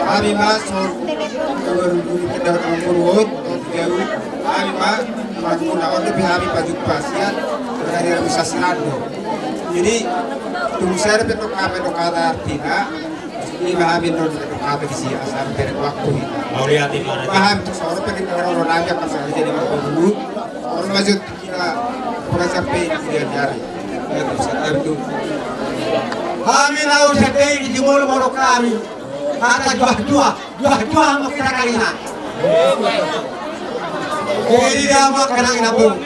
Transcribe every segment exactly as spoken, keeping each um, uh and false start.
Hami ma so, baru dulu kendaraan turun, jauh. Hami ma, mangkuna on dope hami pajumpa sian, dari Sasirando. Jadi, tung saya dapat tok apa tok kata artina, ini ma hami non tok kata di si asal dari waktu ini. Mauliate ma. Paham, so, dapat kita orang orang aja, pas aja di waktu dulu. Orang masuk Hami na use tei di jumolo molo hami. Hata juah-juah, juah-juah ma hita karina. Jadi dia ma karang na bung.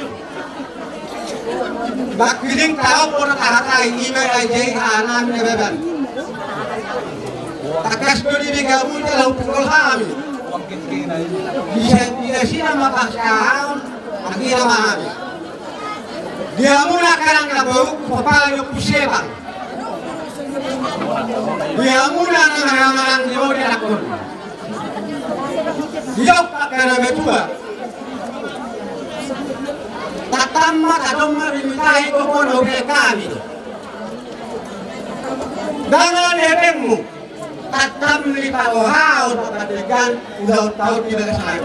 Bakiding tahu pona tahatai ima rai jei hanami na beban. Takas do di begamu jalau pukul hami. Bisa, bisa sina ma pas kahau. Akhirna ma hami. Di hamuna karang na boru, pomparan ni Ompu Sebang. Di hamuna na manang-manang di mode nakon. Di jok angka na matua. Tatam ma tadom ma rimitahi gogona ude kami. Dangan hepengmu. Tatam ni paroha on padegan udah tahu di bagas lain.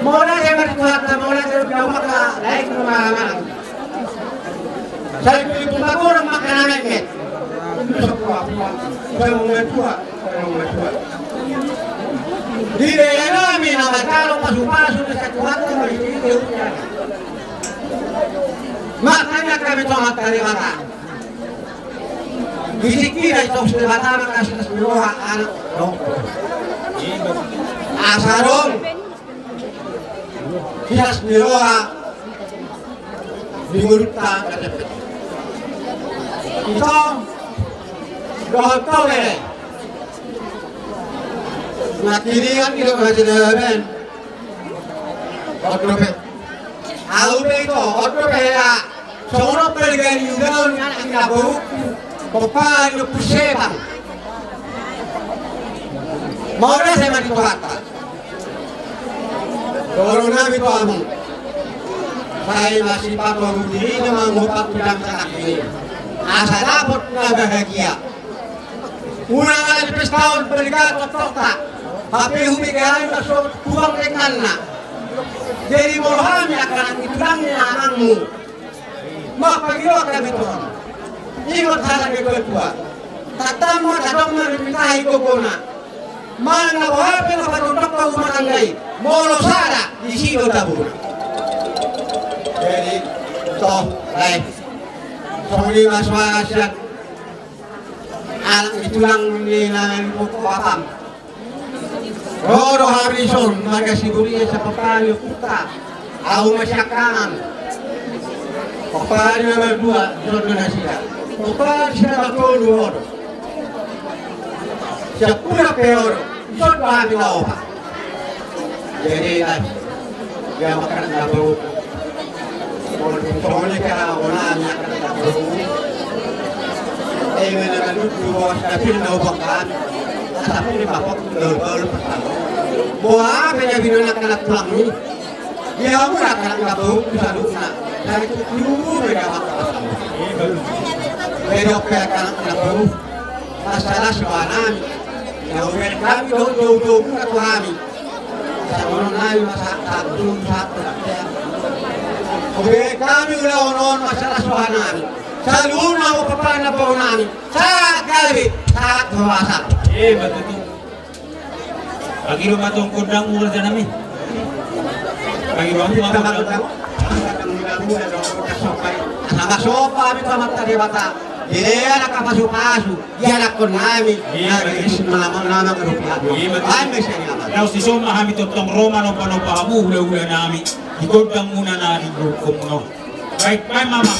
Mauliate ma di Tuhanta, mauliate ma di Tuhanta, lain rumah aman. Saya pilih pun tak orang makan anak met. Itu sebuah buah. Saya mau tua, saya mau tua. Di daerah kami nama kalau pasu-pasu di satu hati masih di hujan. Makanya kami tomat dari mana? Bisik hira i tos Debata ma kasih tos ni roha anak dong. Asa dong. Hiras ni roha. Di ngolunta kasepet. Ito. Dohot kau be. Natiringan di dohot hasileben. Oto be. Au be ito, oto be ya. Songon on pe di gani udaon ni anak ni naboru. Pomparan ni Ompu Sebang. Mauliate ma di Tuhanta. Dohonon nami tu hamu. Sai masipatoru diri na manggopat udang sanak ini. Asa dapot na bahagia. Unang ala di pesta on pernikahan tokta. Hape hubege hami masuk tuang denganna. Jadi molo hami angka anak ni tulang ni amangmu. Mangpagiroan hami tu hamu. Ingot hata ni tua-tua. Tatam ma tadom ma rimitahi gogona. Manang na boha pe na patondok pa rumah tangga i. Molo sada disi do tabuna. Jadi toh lae. Songon i ma suara sian. Anak ni tulang ni na ni pokok apam. Ro do hami son marga Siburia sapomparan ni ompunta. Au ma siangkangan. Pomparan ni nomor dua son do nasida. Pomparan ni nomor tolu ro do. Siampura pe ro do. Son do hami na opat. Jadi las. Ia makanan na bau. Songon i pe hahonami angka na bau. Ima na manuntu bos dapil na ubangkan. Asa pun dipapok daul-daul pertama. Boha pe na binoan angka na tulang i. Ia mura angka na bau tu saluhutna. Dari tutu beda maka pasamu. Beda pe angka na bau. Masalah soanami. Ia uber kami dohot dohot dohot na tu hami. Sabonon nami masa satu satu. Oke, kami udah onon masalah soanami. Saluhutna pomparan na boru nami. Sahat gabe, sahat huasa. Eh, betul. Pagi rumah tong kondang mula janami. Pagi rumah tong kondang. Sama sopa, kami sama tadi bata. Dia anak apa supasu. Ianakkon nami. Iya, na betul. Ris manamang-namang rupiah. Iya, betul. Ai mese ni amang. Laos dison ma hami tongtong ro manompa-nompa hamu hula-hula nami. Di gondang muna na di gondang muna. Baik, baik, mama.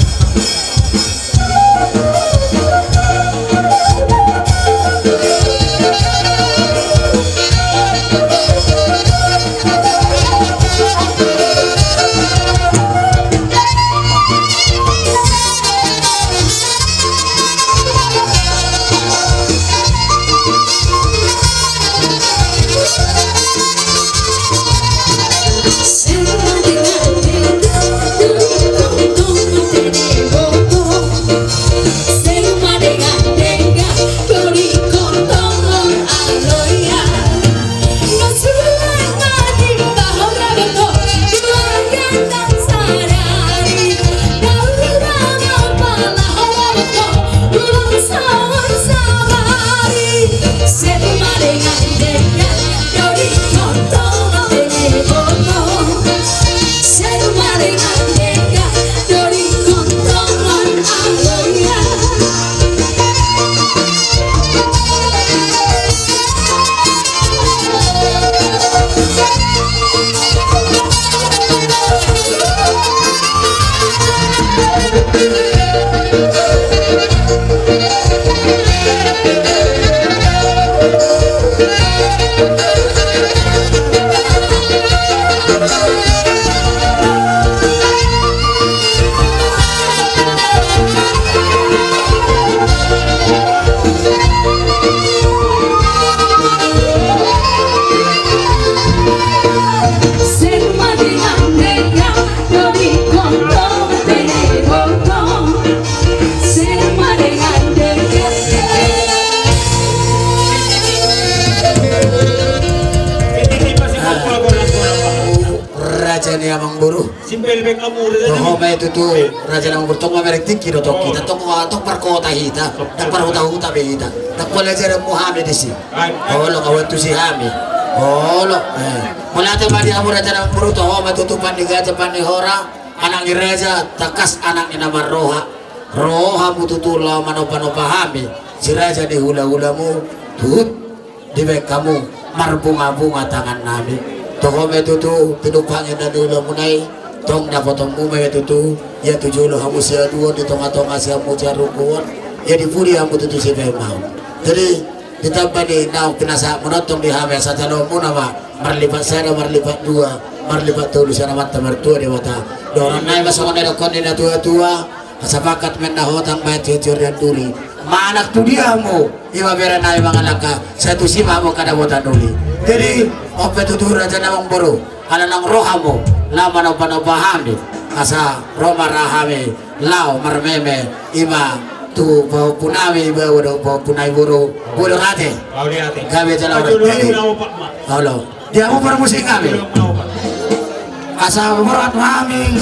Toho ma i tutu, raja na umur, tong mamereng tingki do tong hita, tong, tong parkota hita, tong parhuta-huta be hita, tong pola jaranmu hami disi. Olo, kawantusi hami. Olo, eh. Mauliate ma di hamu raja na umur, toho ma tutu, pande gaja, pande hora, anak ni raja, tangkas anak ni na marroha. Rohamu tutu laho manompa-nompa hami, si raja ni hula-hulamu, huhut dibaen hamu marbunga-bunga tangannami. Toho ma i tutu, tinumpak ni na niulamuna i, tong dapotmu ma i tutu, ia tu jolo hamu siaduon, di tonga-tonga si hamu siarungguon, ia di pudi hamu tutu sipainmaon. Jadi, ditamba ni naung pinasahatmuna on, tong di hami asa jaloonmuna ma marlipat sada, marlipat dua, marlipat tolu sian Amanta Martua Debata. Dohononnami ma songon na nidokkon ni natua-tua, asa pangkat ma inna hotang, bahen tiur-tiur ni anduri. Manang tu dia hamu, i ma berenami mangalangka, sai tusi ma hamu angka dapotan uli. Jadi, on pe tutu raja na amangboru, ala naung ro hamu laho manompa-nompa hami, asa ro ma ra hami laho marmeme, i ma tu pahompunami, i ma tu pahompunami boru, boru Rate. Gabe jala ora. Jadi, olo. Dia mau bermusik kami. Asa berat kami.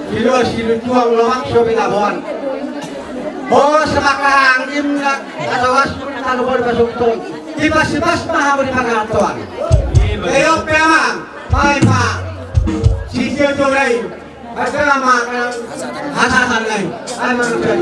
Siluan silutuang lomak so binaboan. Ho semaka anggim na tatawas pun tano bodi pasukton. Tipas-tipas ma hamu di pangarantoan. Eyo pe amang, baen ma. Sisi ojo lai. Baen ma. Hasasan lai. Ai manusia.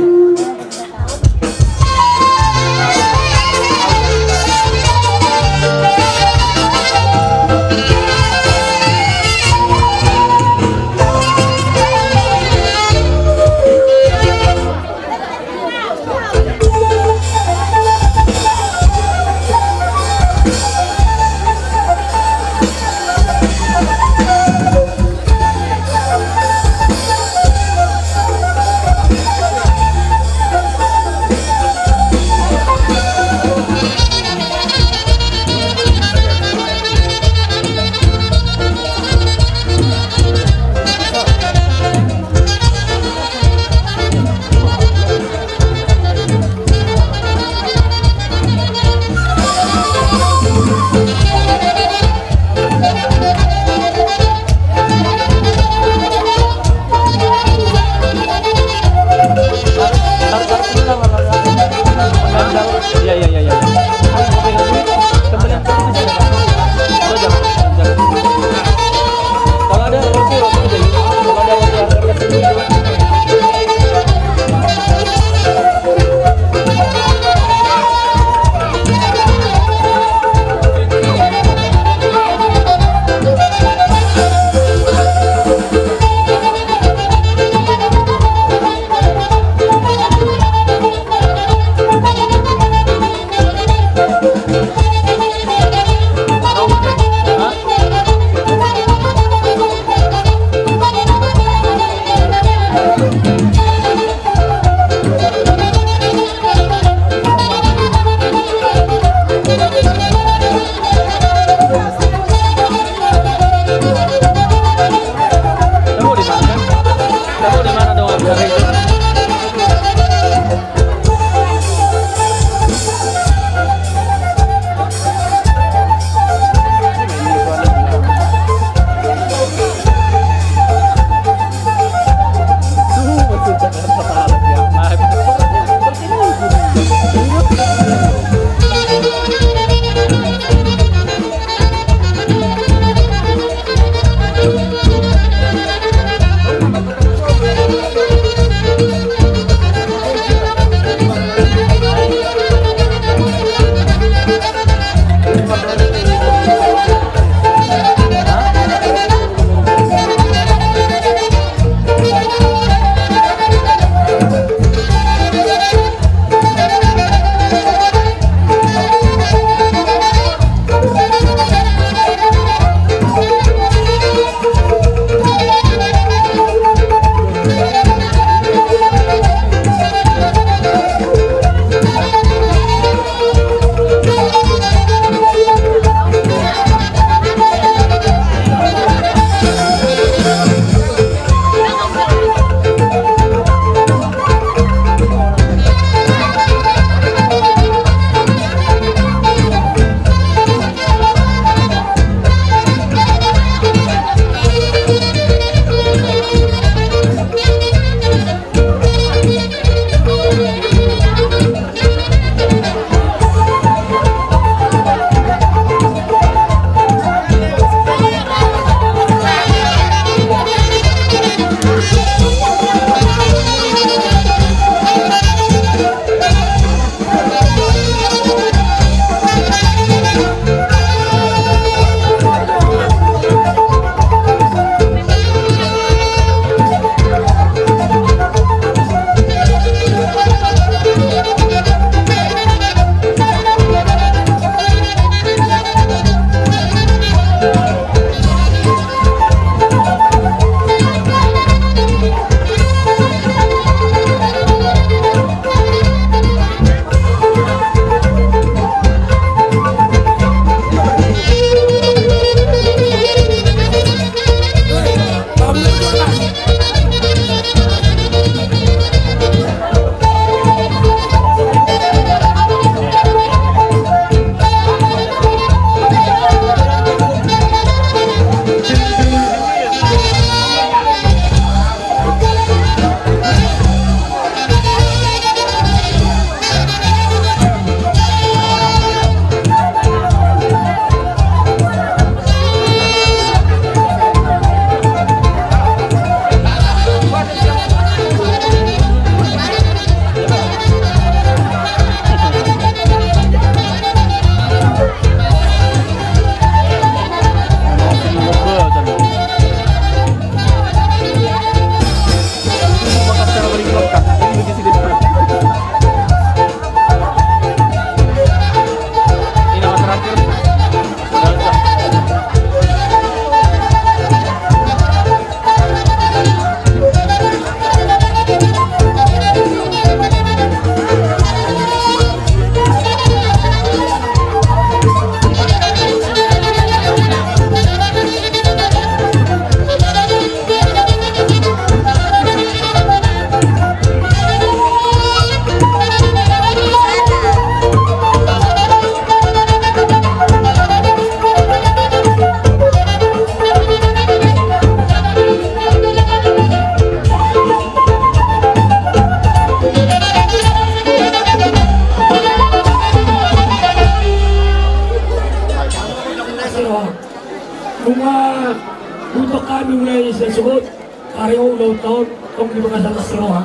Hami mulai sian sogot, ari on, ulaonta on, tong di bagasan las ni roha.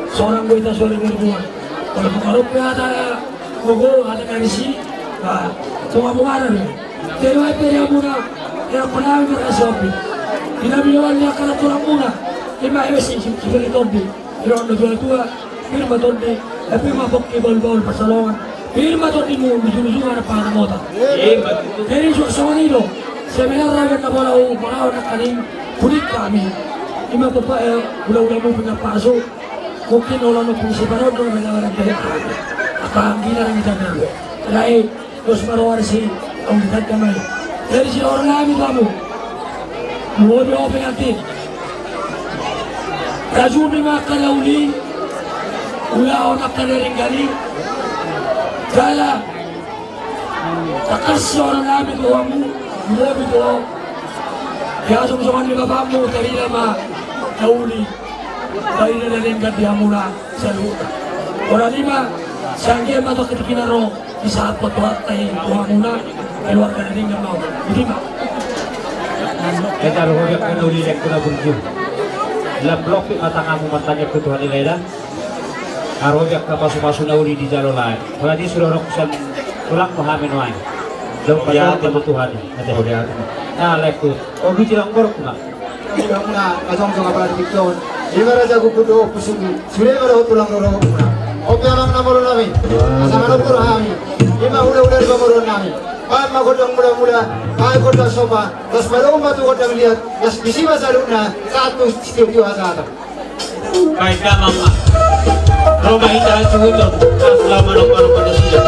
Sorang do hita, sorang do hita. Walaupun adong pe hata gogo, hata garisi, bah, songon muna do. Jadi, bahen pe di hamuna, ya, pernah berkasih. Di na binoan ni angka na tulang muna, ima, ima si, si, si, si, tondi. Di roha ni natuatua, pir ma tondi, eh, pir ma pongki, bahulbahul pansalongan, pir ma tondimu, ujungujung ada pangarapota. Jadi, suang songon i do, sebenarna, bahen na pola, uh, pola, uh, nangkaning, kulit kami. Ima pe, eh, ulaulamu pinapasu, mungkin ulaon pungsi parondong, bahen na barang kaya apa. Apa anggina, kita nabe. Jadi, dos ma roha ni si, au di tanda mai. Jadi, sidohonon nami tu hamu. Lumobi ope ate. Rajumi ma angka na uli. Ulaon angka na denggan i. Jala. Tangkas sidohonon nami tu hamu. Lumobi tu ho. Ia songon songon ni bapakmu, tarida ma na uli. Tarida na denggan di hamuna. Saluhutna. Ora lima, sangge ma tu angka tingki na ro, di saat potuatta i tu hamuna, keluarga na denggan ma. Boti ma. Eta ro hojak na uli, lek tu na burju. Lam lopi ma tanganmu martangiang tu Tuhan i, Lae, da. Aro hojak na pasupasu na uli dijalo, Lae. Ora di sudah rok san tulang ma hami nuaeng. Dong pasahat tu Tuhan i. Ate. Ora. Na, lek tu. O, biji langkor ma. Muna, na jongjong apala di tingki on. Ima raja gubernur dohot pusuk i, sude ma dohot tulang dohot muna. Ope amang na molo nami. Asa manopor hami. Ima hulahula ni pamoruon nami. Baen ma gondang mulamula, baen gondang sopa, laos padomu ma tu gondang liat, laos disi ma saluhutna, sahat tu sitio-tio hasahatan. Baen damang ma. Ro ma hita hasuhuton, laos laho manopanopa nasida.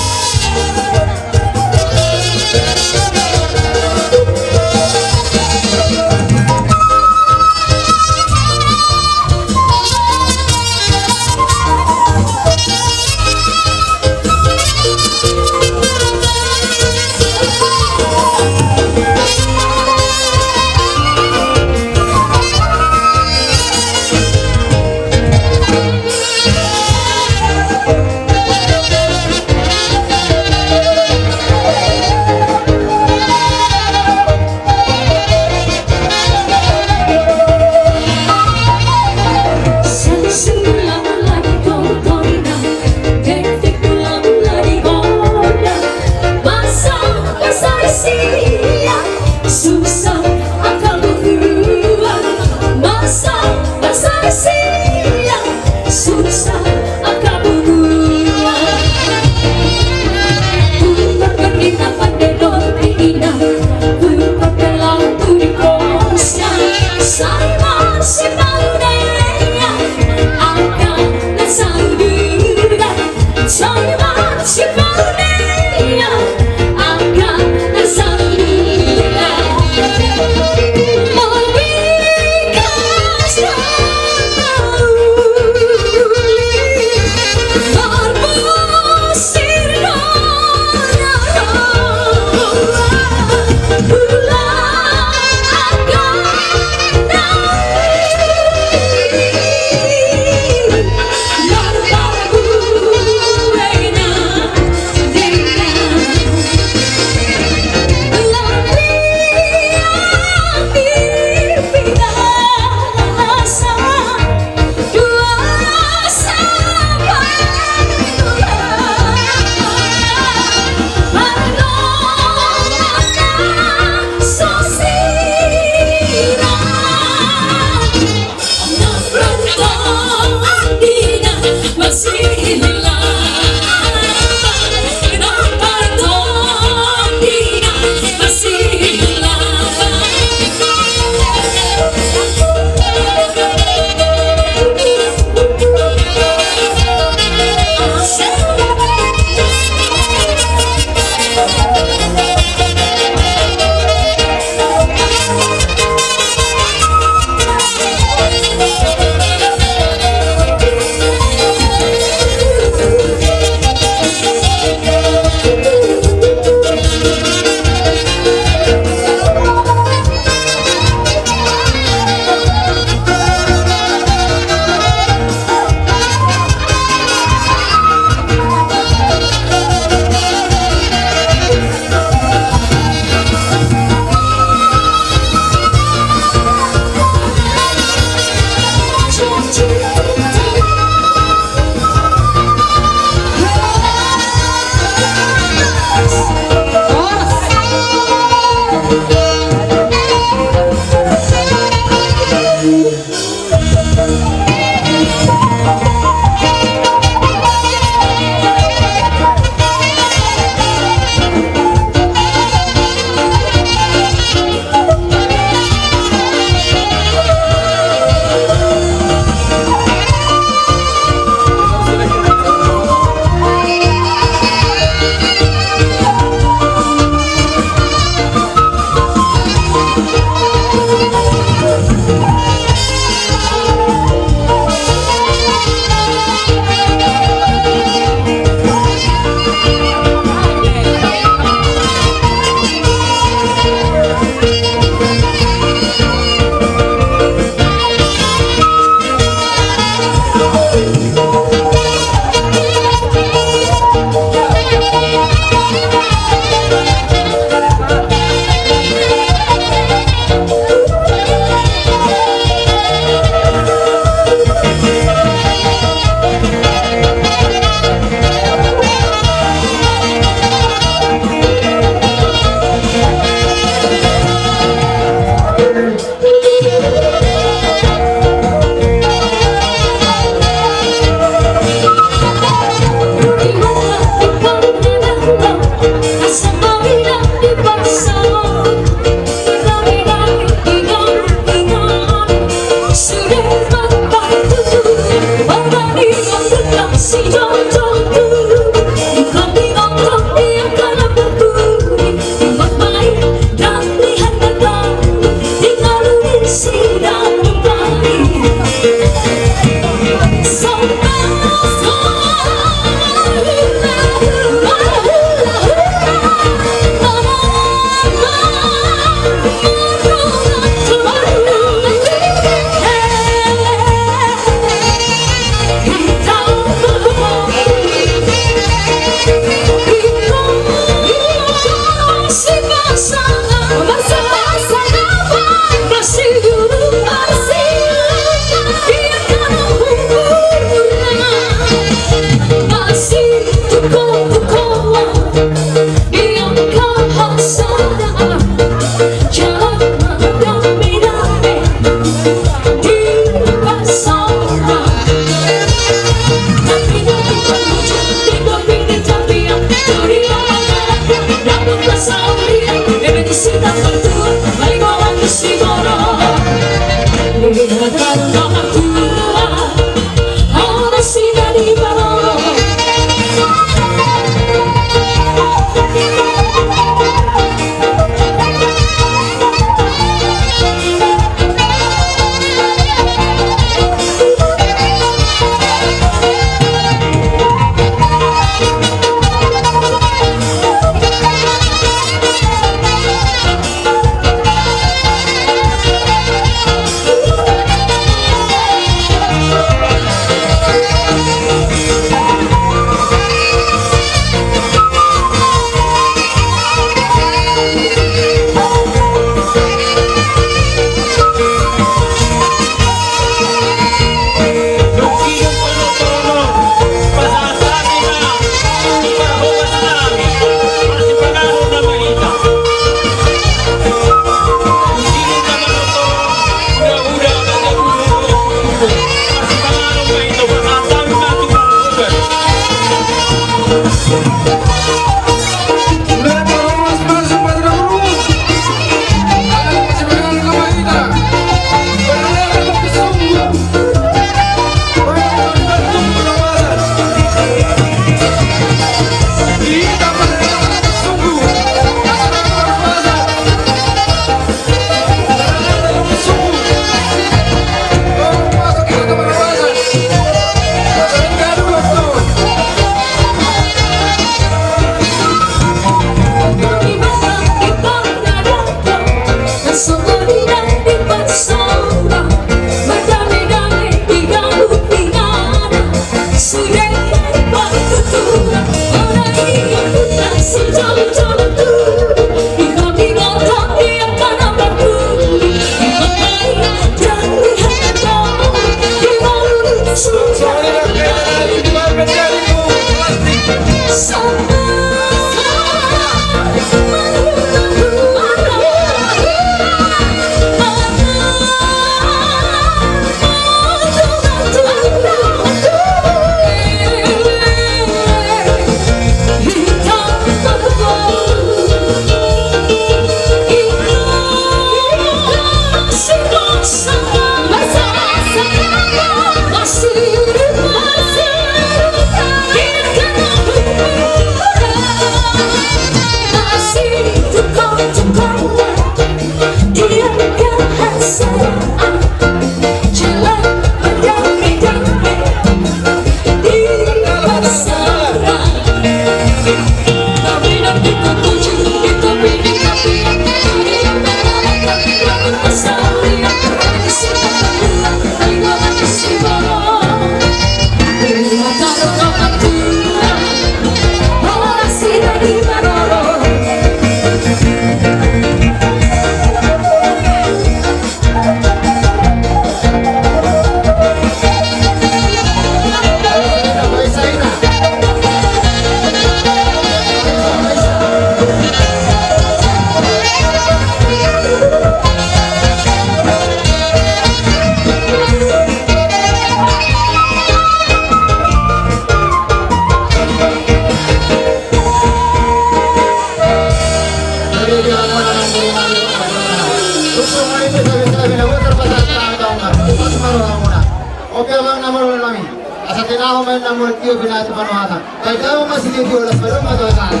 Oke, abang, nama lo nami. Asa tinaho main nama lo tio pina tu panohatan. Baik, abang masih di tio las baru masuk sana.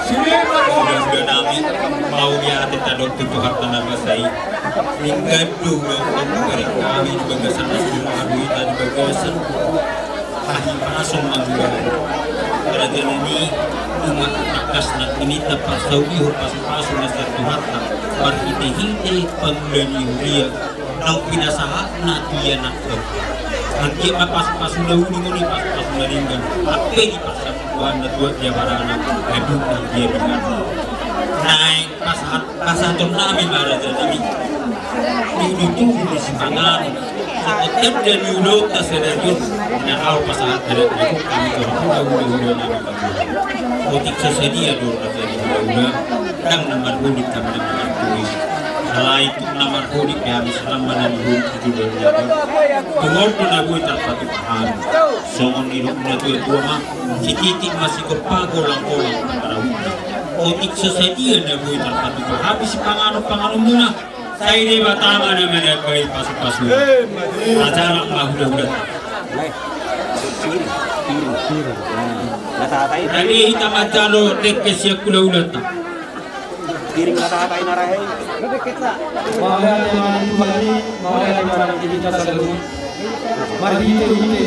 Sude ma hula-hula nami, mauliate tadok tu Tuhanta na basa i. Denggan do ulaon on, hami di bagasan na sude manghaduhita di bagasan hahipason mangulahon. Raja nami, umat tangkas na ini taparsaulihon pasupasu na sian Tuhanta marhitehite pangula ni huria. Naung pinasahatna tu ianakhon. Anggiat ma pasupasu na uning on i pasupasu na denggan. Hape dipasangap Tuhan na tuat dia barana, adong na dia denggan. Naeng pasahat, pasahaton nami ma raja nami. Tudutudu ni sipanganon. Songon tanda ni ulaonta sadari on. Na au pasahat adat ni hami tu hula-hula nami. Otik so sadia do raja ni hula-hula. Ndang na marholit hami na marholit. Alai tung na marholit be hami, salam ma na niholit tu joloan ni adat. Tung on do na boi tarpatupa hami. Songon nidok ni na tua-tua ma, sititik ma sigompa, golang-golang ma parahutna. Otik so sadia na boi tarpatupa hami sipanganon-panganonmuna. Sai Debata ma na manambai pasupasu. Tajalang ma hula-hula. Nai hita manjalo dengke sian hula-hulanta. Piring na tahatai na rahe i. Mauliate ma di Tuhan i, mauliate ma di hita saluhut. Marhite-hite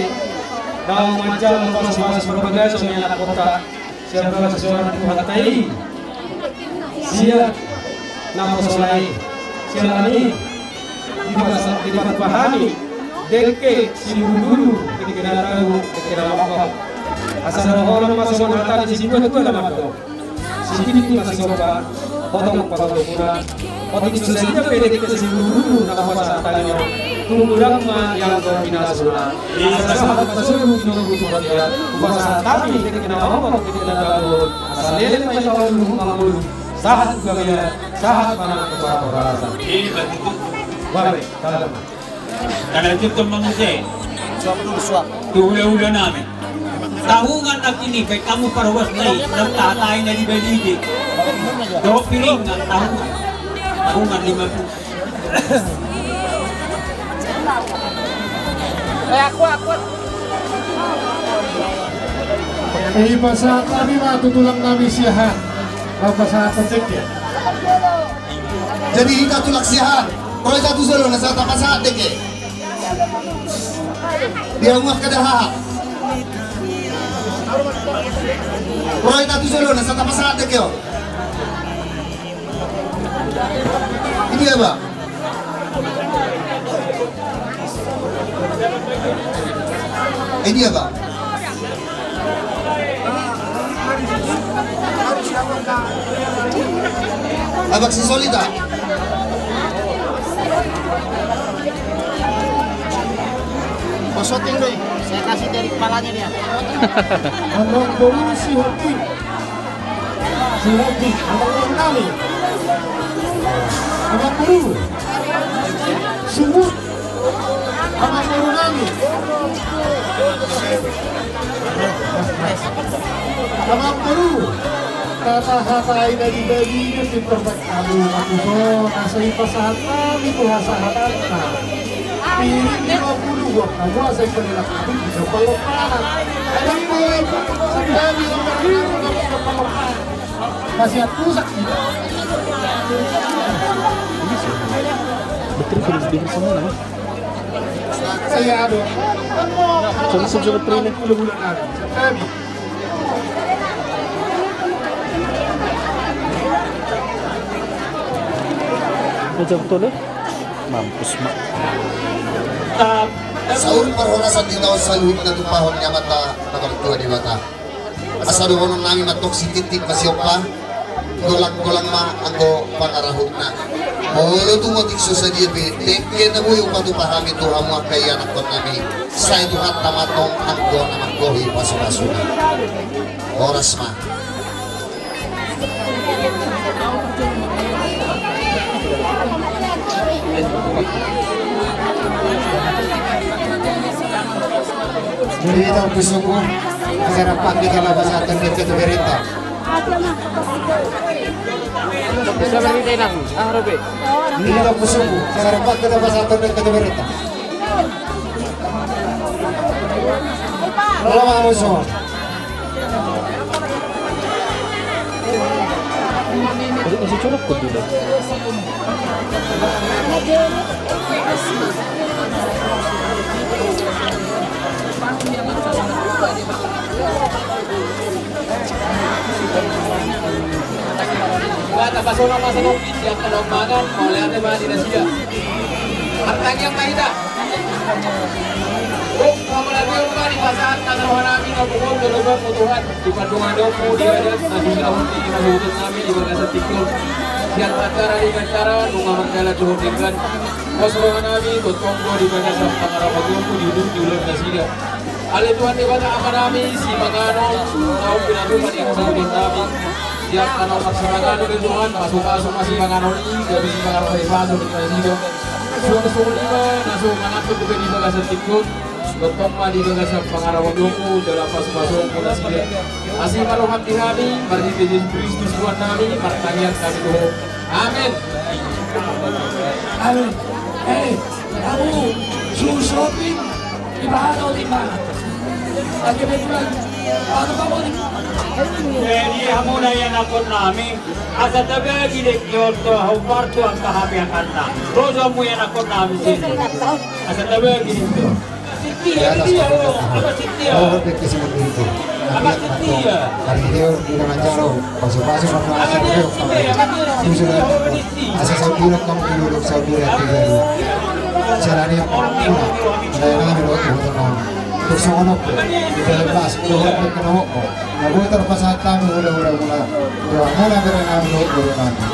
naung manjalo pasupasu parbagason ni anakhonta sian bagasan Tuhanta i, sian naposona i, sian i. Dipasa, dipatupa hami dengke sidududu, dengke na tau, dengke na mangkok. Asa na holan ma songon hata ni situa-tua na mandok. Sititik ma sigompa, hotong pangarahutna. Otik so sadia pe dengke sidududu na hupasahat hami on, tung godang ma i anggo pinasuna. Asa sahat ma solu di nonggu tu badia, hupasahat hami dengke na mangkok, dengke na tau. Asa leleng ma i mangolu, sahat tu badia, sahat ma nang tu parhorasan. Babe, salam. Kada cukup manguse. Suap dulu, suap. Tu hula-hula nami. Tahungan na kini, baik hamu parhoas nai, na tahatai na di balige. Dohot piring na tahungan. Tahungan lima puluh. Eh, aku, aku. Eh, pasahat nami ma tu tulang nami Siahaan. Pasahat dengke. Jadi hita tulang Siahaan, ro hita tu jolo na sahat pasahat dengke. Dia muak kada haha. Ro hita tu jolo na sahat pasahat dengke on. Ini apa? Ini apa? Abang si Solita. Mau syuting deh, saya kasih dari kepalanya dia. Abang boru si Hopi. Si Hopi, abang boru nami. Abang boru. Sumut. Abang boru nami. Abang boru. Hata-hata i na dibagi na pintor baik kamu aku so na sai pasahat kami tu hasahatanna. Piring lima puluh buat kamu asai penilak kami di depan lompanan. Ayo boy, sampai di lompanan kamu di depan lompanan. Masih aku sakit. Betul, betul, betul, sama, nama? Saya ada. Sama, sama, sama, sama. Macam tu lah. Mampus ma. Saur parhorasan di taon saluhutna tumpahon ni Amanta na martua Debata. Asa dohonon nami ma tong sititi ma siompa. Golang-golang ma anggo pangarahutna. Molo tung otik so sadia pe dengke na boi hupatupa hami tu hamu angka ianakhon nami. Sai Tuhanta ma tong anggo na manggohi pasu-pasuna. Horas ma. Jadi tahu kusungguh. Acara pakai kalau bahasa Aceh itu berita. Bisa berita, Inang. Ah, Robi. Ini lo kusuku, cara pakai kita bahasa Aceh itu berita. Lo mau musuh. Masih, masih colok kok dulu. Ba tapasonang ma songon i, sian na mangan, mauliate ma di nasida. Martangiang ma hita. Gok, hamauliateon ma di pasahat na roha nami na umboto, dohot Tuhan, di pandongan-donganmu, di adat na tinggalhon di hasuhuton nami di bagasan tingki on. Sian Batara di Batara, nunga mardalan dohot denggan. Pos roha nami, tongtong do di bagasan pangarahutmu, di ujung di ulaon nasida. Ale Tuhan Debata Ama nami, simanganon, naung pinatupa di hasuhuton nami. Sian tano marsimanganon ale Tuhan, pasu-pasu ma simanganon i, gabe simanganon na ipasu di nasida. Suang songon i ma, na so mangan dope di bagasan tingki on, tongtong ma di bagasan pangarahutmu, jala pasu-pasu ma nasida. Asi ma roham di hami, marhite Jesus Kristus Tuhan nami, martangiang hami tu Ho. Amen. Amen. Eh, kamu, susopin. Ibarat di mana? Lagi betulan. Apa kamu di? Jadi, hamu na ianakhon nami, asa tabagi dengke on tu hombar tu angka hape angkanna. Rojo hamu ianakhon nami sini. Asa tabagi dengke on. Sintia, dia, oh, apa Sintia? Oh, dengke si Sintia. Apa Sintia? Hari dia, dia manjalo. Pasu-pasu ma asa saudara, asa saudara kamu dulu, saudara tiga. Caranya kamu pula. Saya nami lo tu tenang. Terus sama nopo. Kita lepas. Tuhan berkenan kok. Nah, gue terpaksa tamu udah, udah, udah. Udah, mana bere nami lo, udah nami.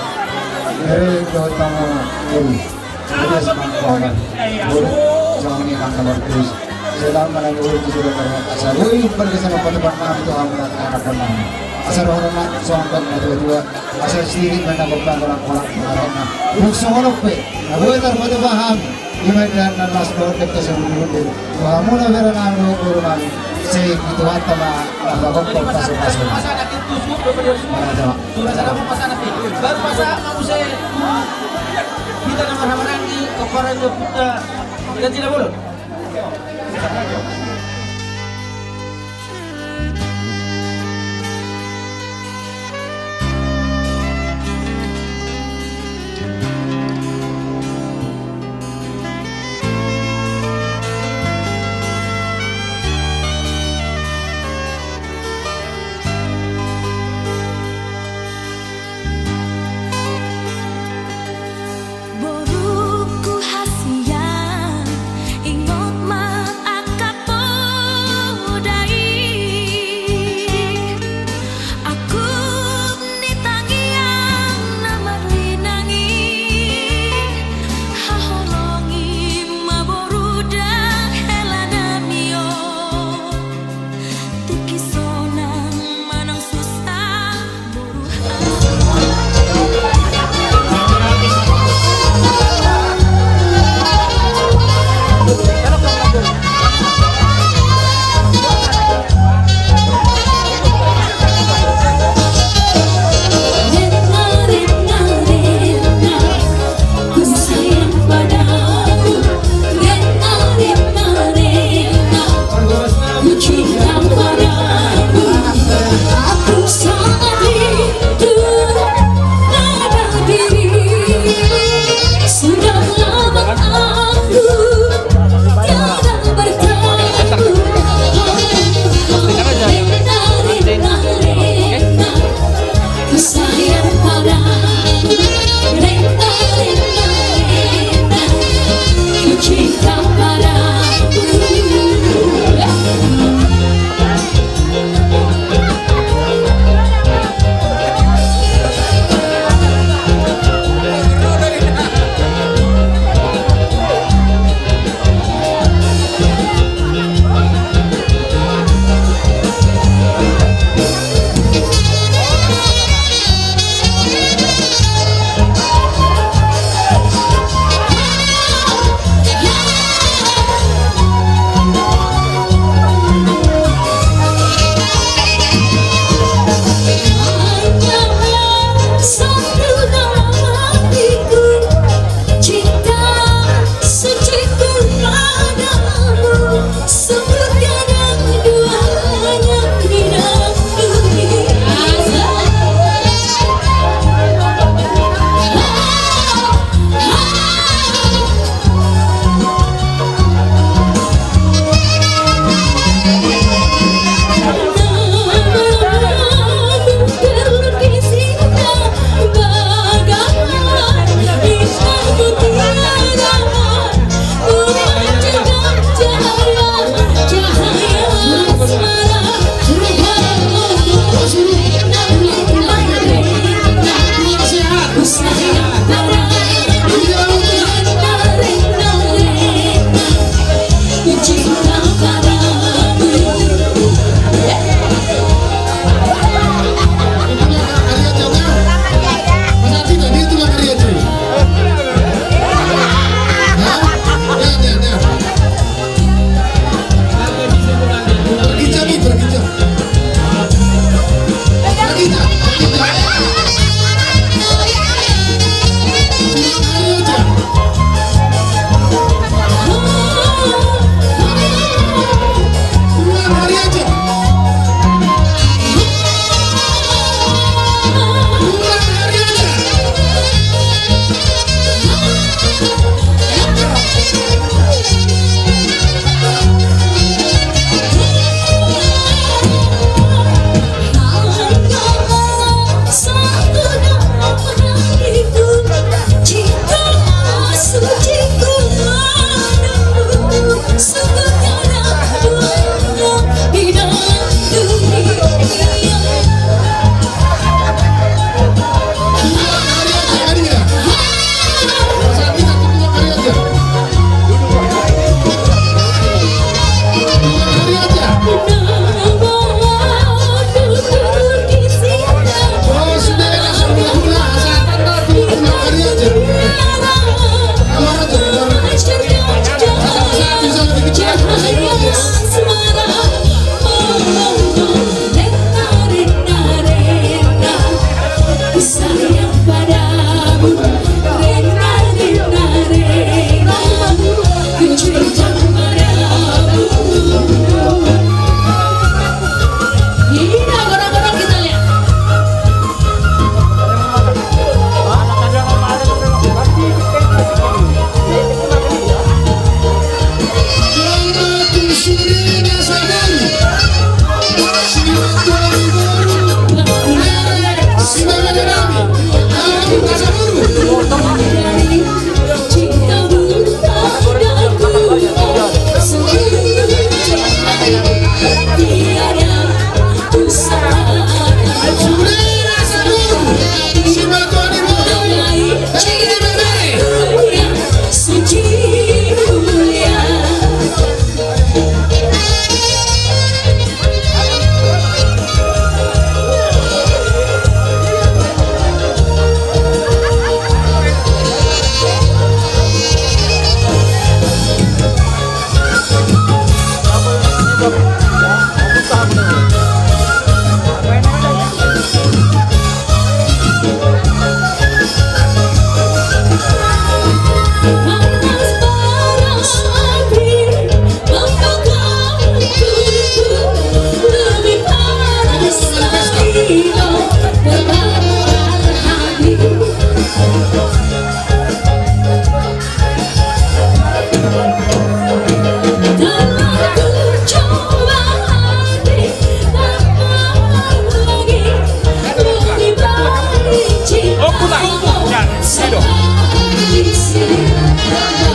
Bere lo tamu dulu. Jadi, semangkuk. Udah, jangan ini tanggal terus. Selama nang ulu tu sudah terima kasih. Ui, pergi sana pada bang nami tu amu nang anak nami. Asal orang nak sombong na tua-tua. Asal sendiri mana bang orang orang orang na. Buk songolok pe. Na gue tar pada paham. Di medan na las dua dekat sebelum dulu. Wah, mula bere nang ulu ulu nang. Saya gitu mata ma. Nah, bapak kok pasu-pasu. Mana ada? Baru masa kamu saya. Kita nama Ramadan di komparan puta. Dan tidak boleh. Borungku hasian, ingot ma angka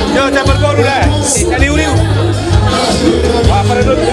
Yo, campur golu dah. Tali uriu. Wah, pada dulu.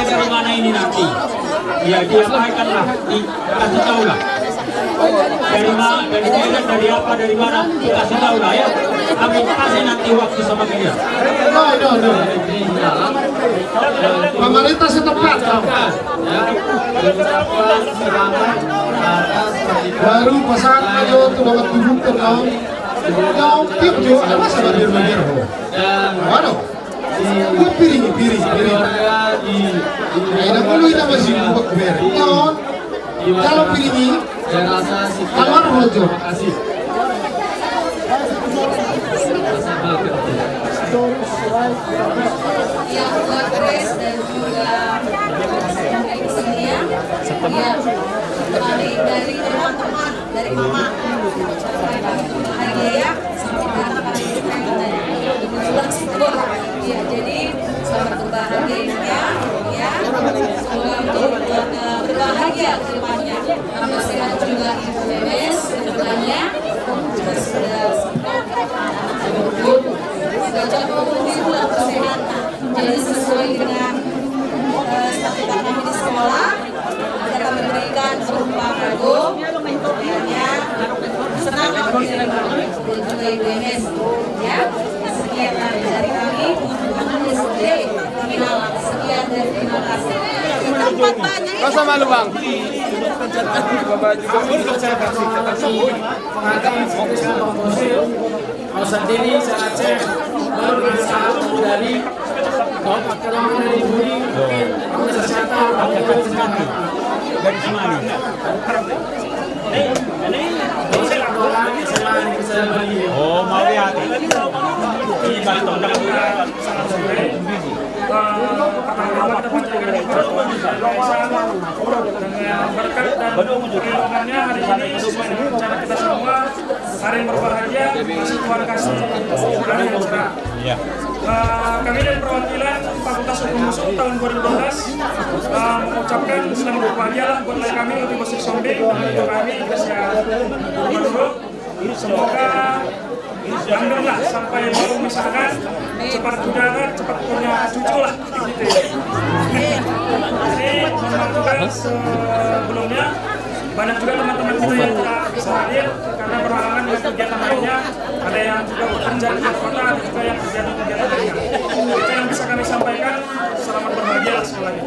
Dari mana ini nanti? Ya, diapakanlah, dikasih tahulah. Dari ma-, dari Medan, dari apa, dari mana, dikasih tahulah, ya. Kami kasih nanti waktu sama kalian. Pemerintah setempat, ya. Baru pasangan aja tuh banget tubuh tenang. Yang tiap juga ada sama dia. Waduh. Gua piring, piring, piring. Ai na molo ina masih gua kuber. Kalau piring ini, kalau harus belajar. Ya, buat Grace dan juga Grace ya. Ya, dari, dari teman-teman. Dari Mama. Bahagia ya. Iya, jadi selamat berbahagia ya. Ya. Semoga untuk keluarga berbahagia ke depannya. Tambah sehat juga Ibu Memes ke depannya. Juga sudah sudah jauh Jadi sesuai dengan, eh, statuta kami di sekolah, kita memberikan berupa kado, ya, senang, dan juga I B M S, ya. Sekian dari kami. Sekian dan terima kasih. Tempat banyak. Rasa malu, Bang. Bapak juga. Au sandiri, saya Aceh, baru berangkat dari Kerongan dari Buri, mungkin aku bisa siapa, aku bisa siapa. Dari mana? Oh, mau lihat. Ini balik tahun. Eh, pertama-tama kita panjatkan syukur kepada Tuhan, dengan berkat dan perlindungannya hari ini sesuai dengan rencana kita semua. Hari yang berbahagia, masih Tuhan kasih hari yang cerah. Iya. Eh, kami dari perwakilan Fakultas Hukum U N S U M tahun dua ribu dua belas, eh, mengucapkan selamat berbahagialah buat kami, untuk Bosik Sombing, dan juga kami, Iglesia Gubernur. Semoga langgeng lah sampai bau misalkan, cepat punya anak, cepat punya cucu lah. Jadi, mohon maaf juga sebelumnya, banyak juga teman-teman kita yang tidak bisa hadir karena berhalangan dengan kegiatan lainnya. Ada yang juga bekerja di luar kota, ada juga yang kegiatan-kegiatan lainnya. Itu yang bisa kami sampaikan. Selamat berbahagia sekali lagi.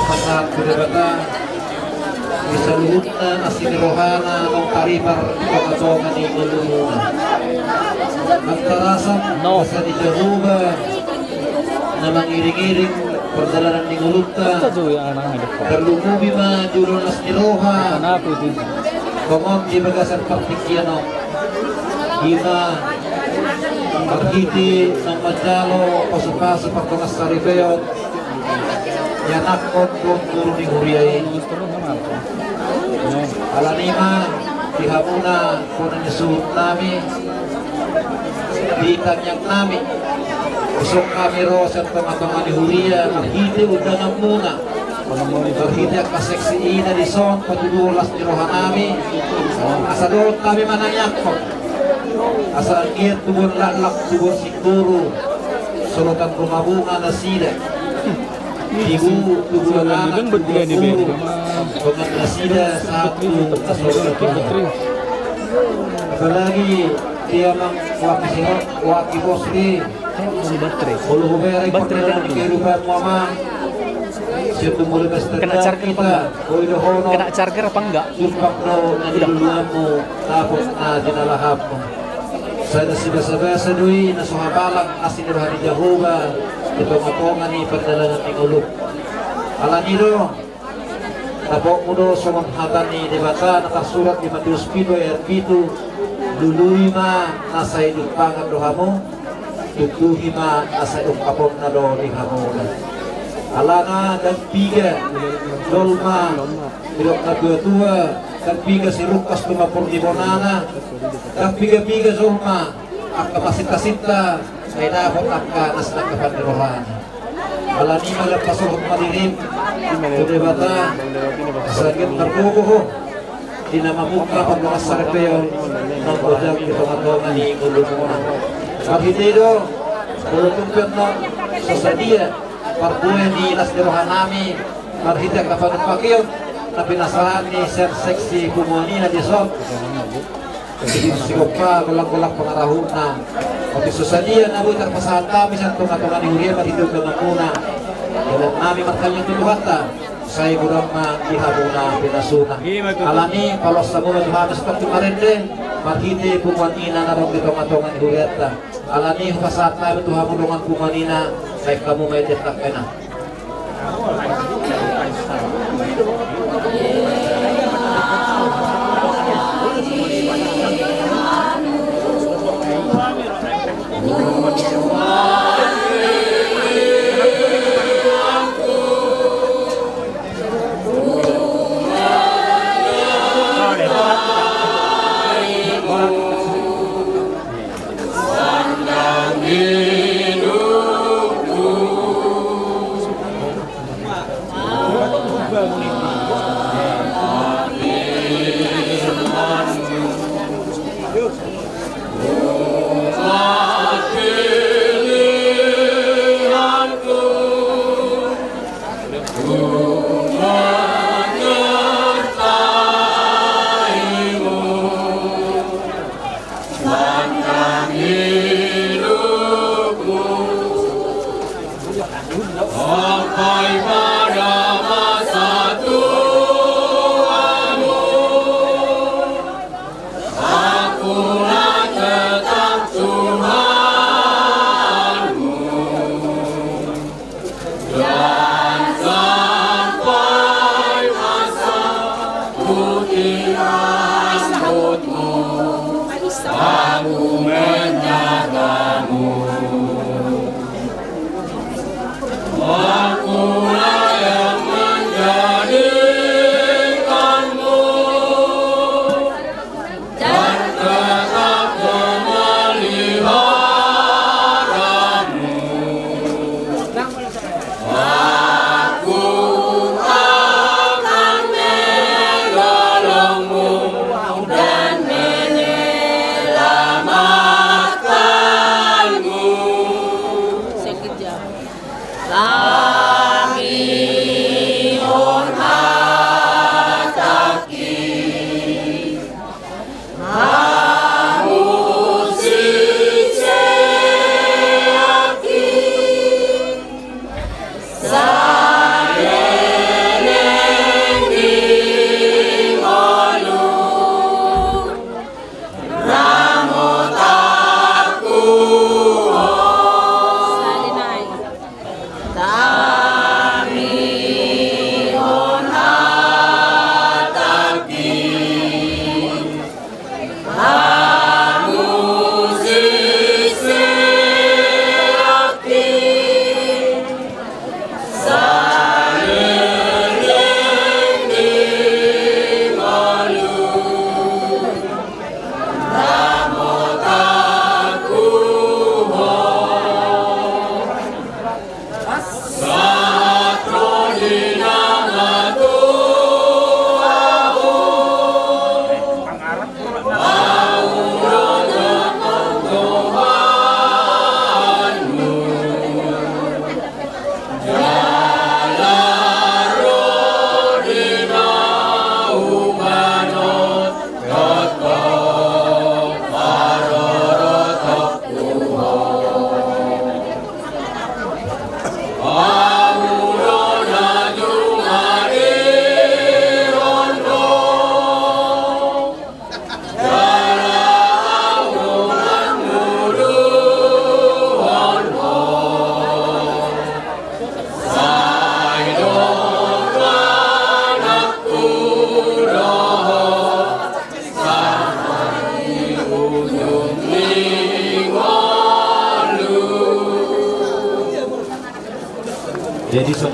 Pasahat tu Debata di saluhutna asi ni rohana naung taripar di tongatonga ni ngolumuna. Nang tarasam basa ni Jahowa na mangiringiring pardalanan ni ngolunta. Tarlumobi ma di ulaon las ni roha tongon di bagasan partingkian on. Ima marhite naung manjalo pasupasu pardongansaripeon ianakhon dohot boru ni huria i. Alani i ma di hamuna bona ni suhut nami, di tangiang nami, dison hami ro sian tongatonga ni huria marhite undanganmuna, marhite angka seksi i na dison patuduhon las ni roha nami. Asa dohot hami manangianghon asa anggiat tubuan laklak, tubuan singkoru, solotan ruma bunga nasida. Ibu, tubuan anak, tubuan boru, dongan nasida sahat tu na so ro tua. Apalagi di amang waki siro, waki bos di. Molo hubereng pardalanan ni kehidupanmu, amang. Sian tumuli mester kena charger apa enggak? Kena charger apa enggak? Jumpang do na niluluanmu, dapot na jinalahanmu. Sada sibasabasa do i na so habalang asi ni roha ni Jahowa di tongatonga ni pardalanan ni ngolum. Alani do, dapotmu do songon hata ni Debata na tarsurat di Mateus pitu ayat pitu: Lului ma na sai dumpangan do hamu, tunduhi ma na sai ungkaponna do di hamuna. Alana ndang piga jolma, didok na tuatua, ndang piga sirungkas tumapur di bonana, ndang pigapiga jolma angka masintasinta sai dapot angka na sinangkapan ni rohana. Alani i ma laho pasahat ma dirim tu Debata asa anggiat margogo ho di na mamungka pardongansaripeon naung godang di tongatonga ni ngolumuna. Marhite i do, molo tung pe annon so sadia parbue ni las ni rohanami marhite angka panungkakeon na pinasahat ni sian seksi punguan i na dison. Sigompa golanggolang pangarahutna. Otik so sadia na boi tarpasahat hami sian tongatonga ni huria marhite undanganmuna, dalan nami martangiang tu Tuhanta, sai godang ma di hamuna pinasuna. Alani i paloas hamu ma tu hami sitongkin marende marhite punguan ina na adong di tongatonga ni hurianta. Alani i hupasahat hami tu hamu dongan punguan ina, baen hamu ma i di angka ina.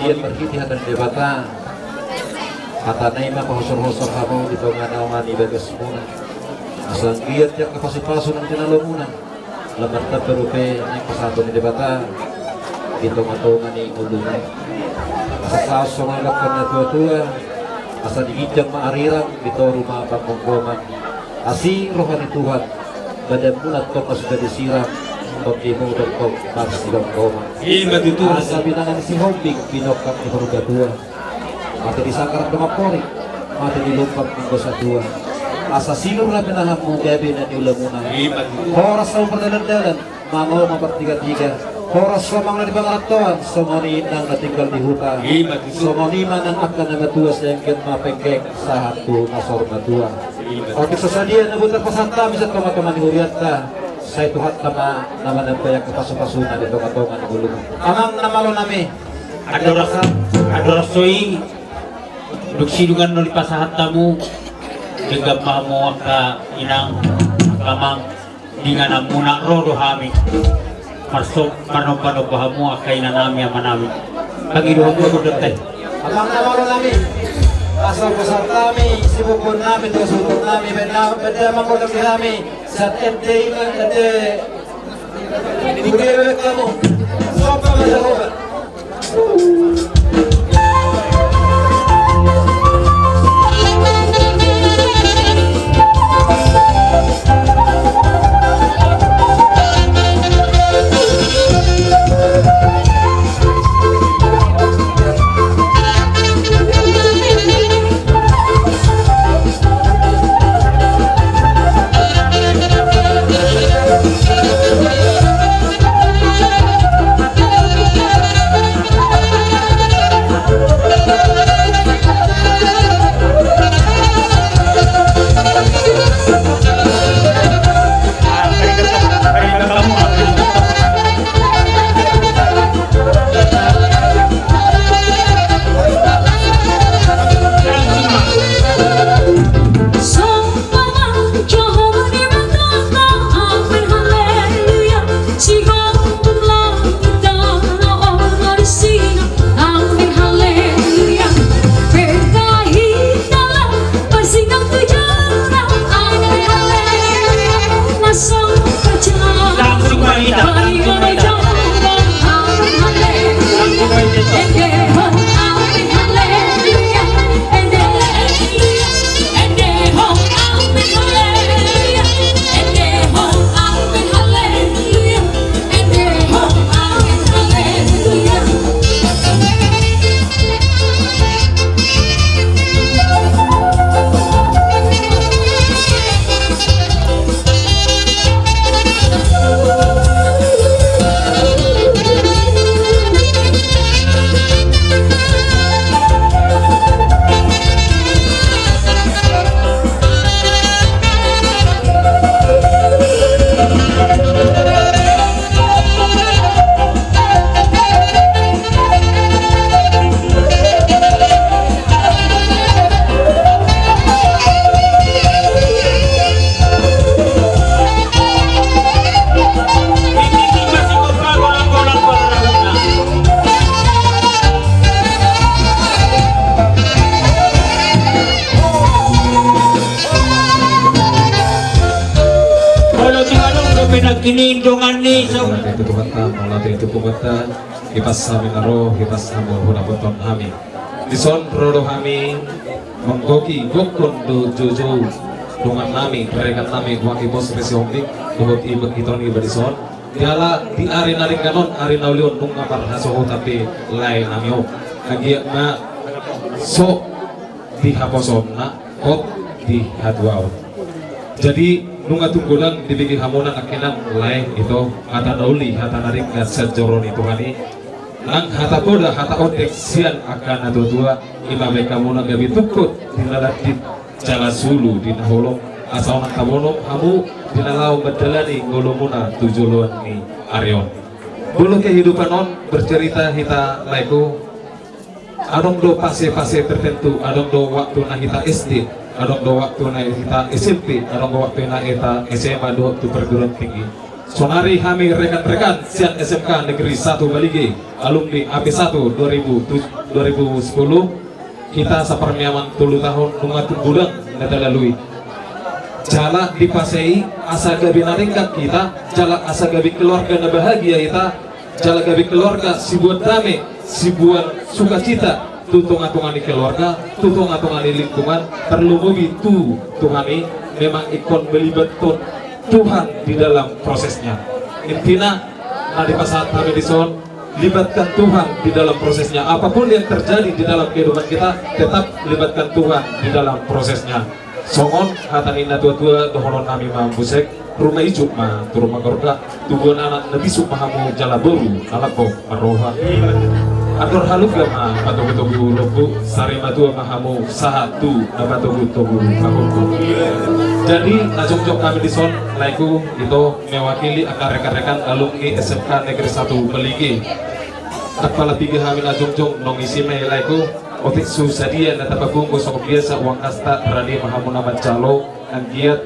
Ia marhite hata ni Debata, hatana i ma pahosorhosor hamu di tonga ni bagasmuna. Asa anggiat angka pasupasu nang di ulaonmuna, lam martamba dope naeng pasahaton ni Debata di tongatonga ni ngoluna. Asa saut songon na didok ni natuatua, asa di ginjang ma arirang, di toru ma panggomgoman. Asi roha ni Tuhan, badanmuna tong na suda disiram, tondimuna tong marsigomgoman. Ima tutu. Asa binanga ni Sihombing, binongkak ni Purbatua. Mate di sanggar do mamporik, mate di lumbang nanggo satua. Asa sinur na pinahanmu gabe na niulamuna. Ima tutu. Horas hamu mardalandalan, mangomo martigatiga. Horas so manang na di pangarantoan, songon i nang na tinggal di huta. Ima tutu. Songon i ma nang angka na matua, sai anggiat ma penggeng sahat tu na saur matua. Ima tutu. Otik so sadia na boi tarpasahat hami sian tongatonga ni hurianta, sai Tuhanta ma na manambai angka pasupasuna di tongatonga ni ngoluna. Amang na malo nami. Andorang, andorang so i, dung sidung annon dipasahat hamu, denggan ma hamu angka inang, angka amang, di ingananmuna ro do hami. Marso-, marnombanomba hamu angka inanami, amanami. Pangido hamu do denggan. Amang na malo nami. Asa pasahat hami, sibuhon nami, tu suhut nami, benda, benda manggoda di hami. Sahat ende ima, ende. Budi bebek hamu. Somba ma Jahowa. Mauliate tu Tuhanta, mauliate tu Tuhanta, hipas hami na ro, hipas hamu hudapothon hami. Dison ro do hami manggohi gokhon dohot joujou dongannami, regannami, Waki Pos Resi Hombing, dohot iba hiton iba dison. Jala di ari na denggan on, ari na uli on, nunga marhasohotan be lae nami on. Anggiat ma so di haposoonna, hot di hatuaon. Jadi, nunga tung godang dibege hamuna nangkinan lae ito, hata na uli, hata na denggan sian joro ni Tuhan i. Nang hata poda, hata ondeng sian angka natuatua, ima baen hamuna gabe tungkot di na landit, jala sulu di na holong, asa unang tabonom hamu di na laho mandalani ngolumuna tu joloan ni ari on. Molo kehidupan on bercerita hita laeku, adong do fase-fase tertentu, adong do waktu na hita S D, adong do waktu na hita S M P, adong do waktu na hita S M A dohot tu perguruan tinggi. Sonari hami rekan-rekan sian S M K Negeri Satu Balige, alumni A P satu dua ribu tujuh, dua ribu sepuluh, hita saparmeaman tolu taon nunga tung godang na talalui. Jala dipasei asa gabe na denggan hita, jala asa gabe keluarga na bahagia hita, jala gabe keluarga sibuan dame, sibuan sukacita tu tonga-tonga ni keluarga, tu tonga-tonga ni lingkungan, tarlumobi tu Tuhan i memang ingkon melibatkan Tuhan di dalam prosesnya. Intina, na dipasahat hami dison, libatkan Tuhan di dalam prosesnya. Apapun yang terjadi di dalam kehidupan kita, tetap libatkan Tuhan di dalam prosesnya. Songon hata ni na tua-tua, dohonon nami ma muse: Ruma ijuk ma tu ruma gorga, tubuan anak na bisuk ma hamu jala boru na lambok marroha. Andor halumpang ma patogu-togu lombu, sari matua ma hamu sahat tu na patogu-togu pahompu. Jadi na jongjong hami dison, laeku, ito, mewakili angka rekan-rekan alumni S M K Negeri Satu Balige. Ndang pola piga hami na jongjong, nunga isi ma i, laeku. Otik so sadia na tapabungkus songon biasa uang kasta, rade ma hamu na manjalo, anggiat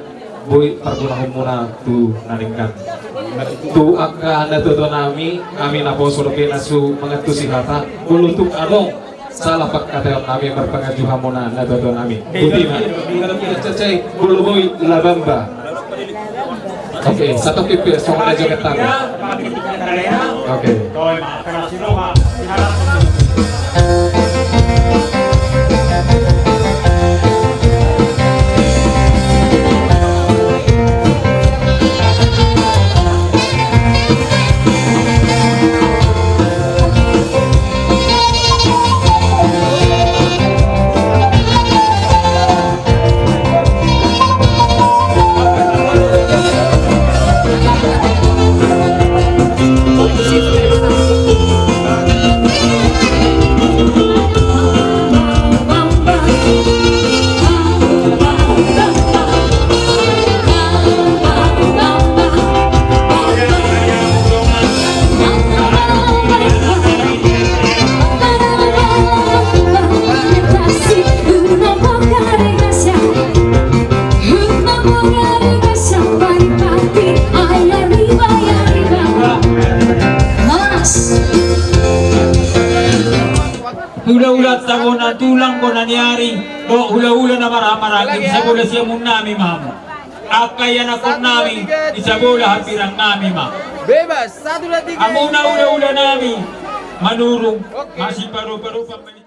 boi pargunahonmuna tu na denggan. Tu angka na tuatua nami, hami naposo dope na so mangantusi hata, molo tung adong salah pangkataion nami, marpanganju hamuna na tuatua nami. Botima. Cecei, molo boi labamba. Oke, satongkin pe songon na joget tadi. Oke. Hulahula tabo na tulang bona ni ari, dohot hulahula na marhaha maranggi, di sabola siamun nami ma hamu. Angka ianakhon nami, di sabola hambirang nami ma. Bebas, satu dan tiga. Hamuna hulahula nami, Manurung, oke, masiparuparupa.